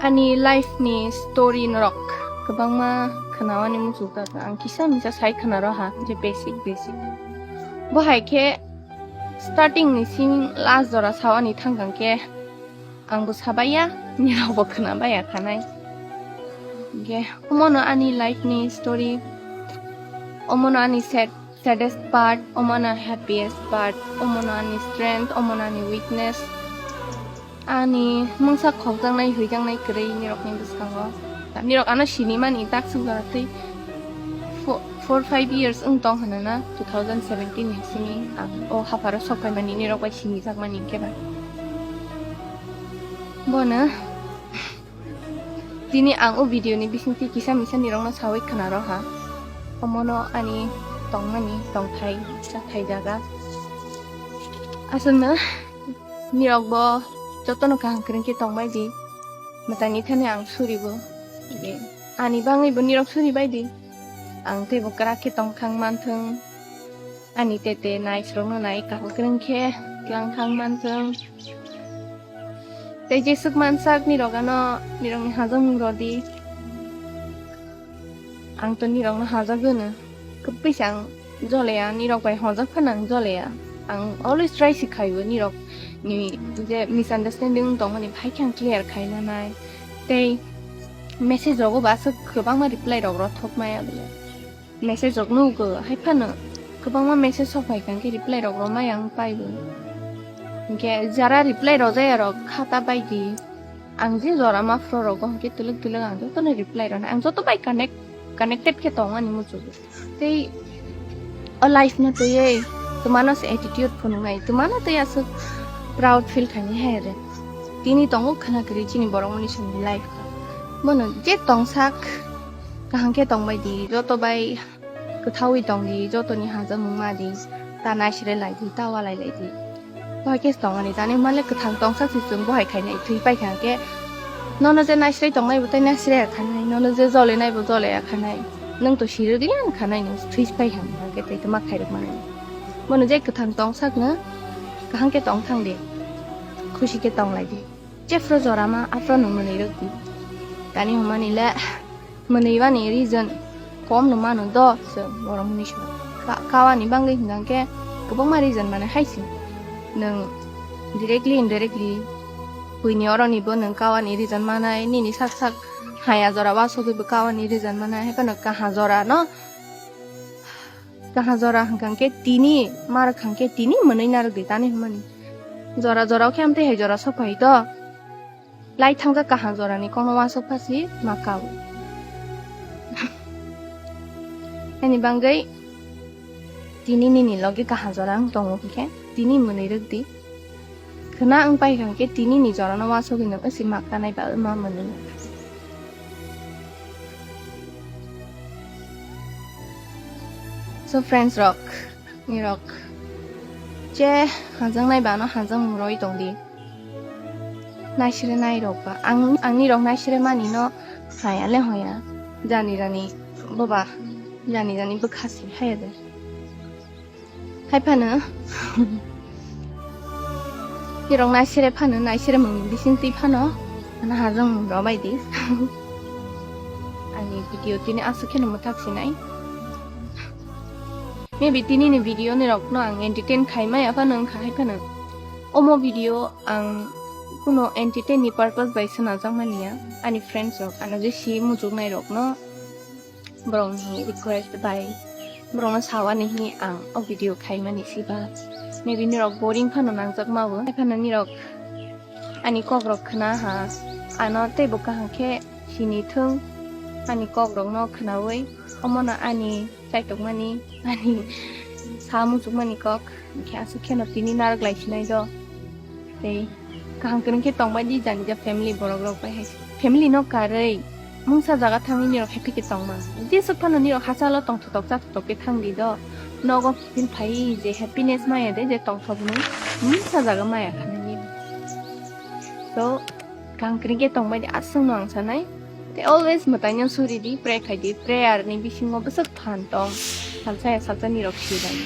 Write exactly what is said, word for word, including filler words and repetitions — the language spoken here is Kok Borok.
Ani life ni story norok kwbangma khwnawani muchungkha, ang kisa misa sai khwnaro ha, je basic basic. Bo hai khe starting ni simi last jora sawani thangkang khe ang bo sabaiya, nirok bo khwnabaiya khanai. Ge, omono ani life ni story, omono ani sad, saddest part, omono happiest part, omono ani strength, omono ani weakness. Ani mungsa khokjaknai, huijaknai kwrwi nirokni bwskango. Nirok ano sinimani tak swk jora twi fo-, four five years wng tong hwnwi na, two thousand seventeen ni simi ang o hapharo sok phaimani nirok bai sinijakmani hwnkhe ba. Bono tini ang o video ni bisingtwi kisa misa nirokno sawi khwnaro ha. Omono ani tongmani tongthai chathai jaga. Aswkno nirok bo jotono kaham kwrwng khe tongbai di. Mwtaini thani ang suribo. Ani bangwi bo nirok suribai di. Ang teibo kwrak khe tongthang manthwng. Ani tete nai srokno nai kaham kwrwng khe tlang thang manthwng. Tei jeswk mansak nirok ano nirokni hajak mung rodi. Ang to nirokno hajak gwnw. Kwpwisa ang joleya, nirok bai hojak phano ang joleya. Ang always try si khaio nirok ni je misunderstanding tongmani phai khe ang clear khaina nai. Tei message rogo ba aswk kwbangma reply rok rothok maya bole. Message rok nugo hai phano kwbangma message sok phai kha khe reply rok romai ang paibo. Hinkhe jara reply rojaya rok khata bai di. Ang je jora ma phro rogo hinkhe twlwk twlwk ang jotono reply rwnai. Ang joto bai connect, connected khe tong ani muchungo. Tei o life no twiwi twmano se attitude phunuknai, twmano tei aswk proud feel khainai hai re. Tini tongo khwna kwrwi chini borok mani songni life. Bono je tongsak kaham khe tongbai di, joto bai kwthaui tong di, jotoni hajak mung ma di, ta naisre lai di, ta walai lai di. Bohai khe tongmani tani hwnba le kwthang tongsa si chwng bohai khainai thwi pai kha khe. Nono je naisre tongnai bo tei naisre ya khanai, nono je jole nai bo jole ya khanai. Nwng to sirwk liya khanai, nwng thwi pai kha hwnba khe tei tma khairok mani. Bono je kwthang tongsak no kaham khe tong thang di, khusi khe tong lai di. Jephru jora ma aphro nwng mwnwi rwk di. Tani hwnmani le mwnwi bani reason kom no mano do se borok mwnwi se. Ka-, kawani bangwi hwnkha khe kwbangma reason mane hai se. Nwng directly indirectly buini oroni bo nwng kawani reason manai, nini sak sak haya jora wasogwi bo kawani reason manai, hai phano kaha jora no Kaha jora hwnkha khe tini, ma rwkha khe tini mwnwi narwk di tani hwnmani. Jora jora o khe amtwi hai jora sok phai to. Lai thangkha kaha jora ni kokno wasok phasi ma kao. Ani bangwi tini nini logi kaha jora wng tongo hwnkhe tini mwnwi rwk di. Khwna wng pai kha khe tini ni jora no wasogwi nwng wsi ma kanai ba ma mwnwi. So friends rok, nirok je hanjaknai ba no hanjakmung roi tong di. Naisire nai rok ba, ang, ang nirok naisire mani no haya le hoya, jani jani boba, jani jani bwkha si haya de. Hai phano nirok naisire phano, naisire mung bising twi phano, ano hajong mung rok bai di. Ani video tini aswk kheno mwthak sinai. Maybe tini ni video nirok no ang entertain khai maya phano wngkha, hai phano omo video ang kuno entertain ni purpose bai swnajak mani ya. Ani friends rok, ano je si muchuk nai rok no borokni request bai borokno sawani hwnwi ang o video khaimani siba. Maybe nirok boring phano nangjak mao, hai phano nirok ani kok rok khwna ha, ano teibo kaham khe sini thung, ani kok rok no khwnawi omono ani chaitok mani, ani sa muchuk mani kok, hinkhe aswk kheno tini narwk lai sinai do. Tei kaham kwrwng khe tongbai di jani ja family borok rok bai hai. Family no karwi mungsa jaga thangwi nirok happy khe tongma. Jeswk phano nirok hachalo tongthotok chathotok khe thang di do. Nogo feel phai je happiness maya de je tongthok nung. Mungsa jaga maya khanani. So kaham kwrwng khe tongbai di aswk no ang sanai. Tei always mwtaino suri di, pray khai di. Prayer ni bisingo bwswk phan tong. Salsa ya salsa nirok si bai.